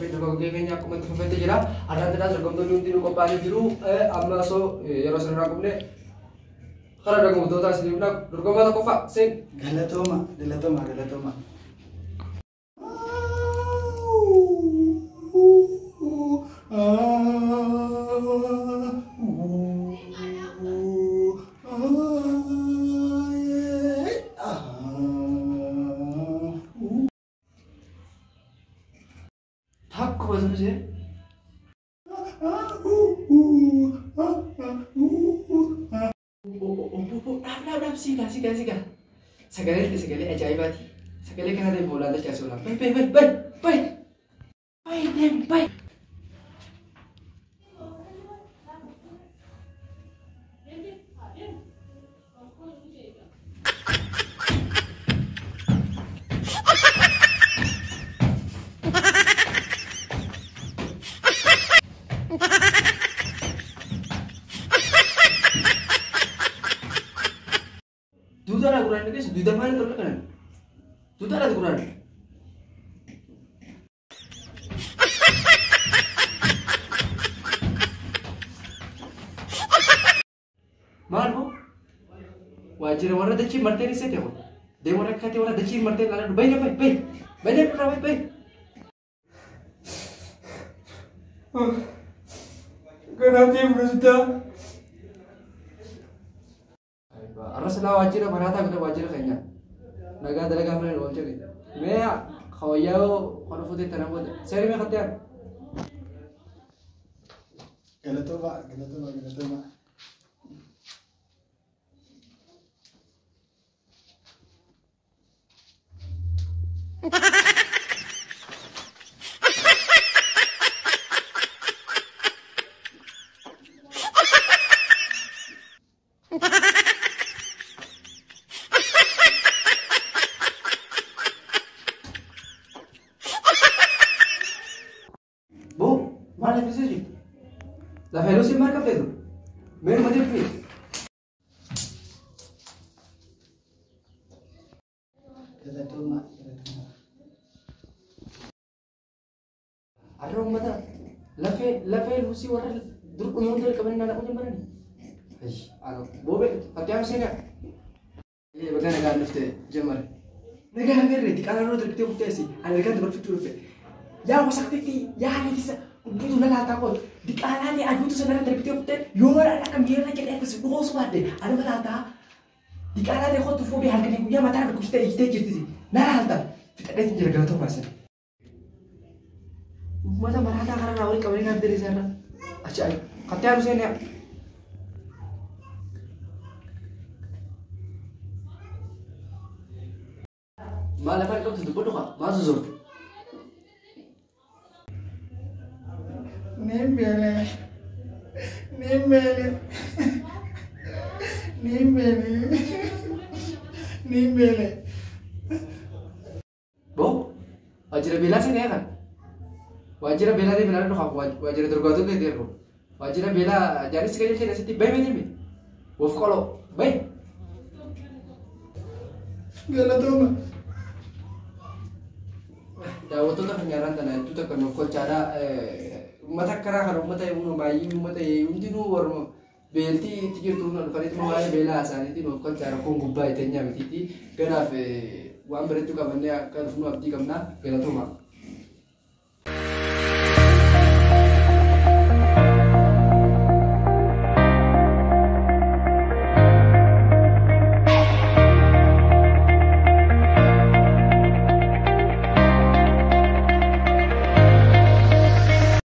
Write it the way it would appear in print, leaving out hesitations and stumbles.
Qophii dorgommii keenya akkuma itti fufetti jira. Har'aan tanaas dorgomtoonni hundinuu qophaa'anii jiru. Amma osoo yeroo sanarraa qubne karaa dorgomtootaa isin himna. Dorgomaa tokkoffaa seen. Galatooma, galatooma, galatooma. Takkuma sun ishee. Dhaab dhaab dhaab siigaa siigaa siigaa. Sagalee sagalee ajaa'ibaati. Sagalee kana deemu oolaan dachaa si oolaan. Bay bay bay bay bay. Bay deem bay. Duudaa gurraan keessa duudaa maal tola kanan? Duudaa gurraan. Maal moo? Waajjira warra dachii marteen isa ta'e kun. Deemu warra akkaatii warra dachii marteen ilaalan bayi bayi bayi bayi deemu bayi bayi. Kanaaf fudhata. Arra silaa waajjira maraataa godha waajjira keenya. Nagaa dalagaa mana oolche keenya. Mee hawayyaa kan uffate tana booda seeri mee qattee Galatooma, galatooma, galatooma. Boo maal laffisee jirtu? Lafa yeroo siin maal qabdeetu? Mee numa jirtu? Galatooma, galatooma. Har'a uummata lafee lafee luusii warra dur dhumoon jalqaban naan dhaquu jammarani. Boobee fakkii seenaa. Baga nagaan dhufte jammare. Nagaa agarree diqaalaa irra darbitee kufteessi ani ergaan dabarfachuu dhufe. Yaa wasaqtitti yaa nafisa gudditu na laataa qotu diqaalaalee aduutu sanarra darbitee kuftee yoo akka miirra jedhee akkas dhugoosu baadde anuma laataa diqaalaalee kottu fuudhee halkanii guyyaa mataa dhukkubsitee ijjitee jirti na laalta fixadheetiin jira galatoo baasan. Uummata maraataa kanarraa waliin qabanii naaf diriirsa irra. Achi kattee aanu seenaa. Maal afaan qabdu dubbadhu kaa maal sosoorte? Niin beele. Niin beele. Niin beele. Niin beele. Boo waajjira beelaa seenaa kan. Waajjira beelaa deemee naannoo dhufaaf waajjira dorgaatuu keetii ergu. Waajjira beelaa jaalis kan isheen asitti bayi bayi deemi. Of qoloo bayi. Galatooma. Daawwattoota kan nyaaraan tana hedduu takka nuuf kolchaadha. Uummata akkanaa kan uummata baay'ee uummata hundinuu warra beeltii itti jirtu dhufaniitu waa'ee beelaa isaaniitiin nuuf kolchaa rakkoon gubbaa iteenyaa mitiiti. Kanaaf waan bareedduu qabannee akka dhufnu abdii qabna galatooma.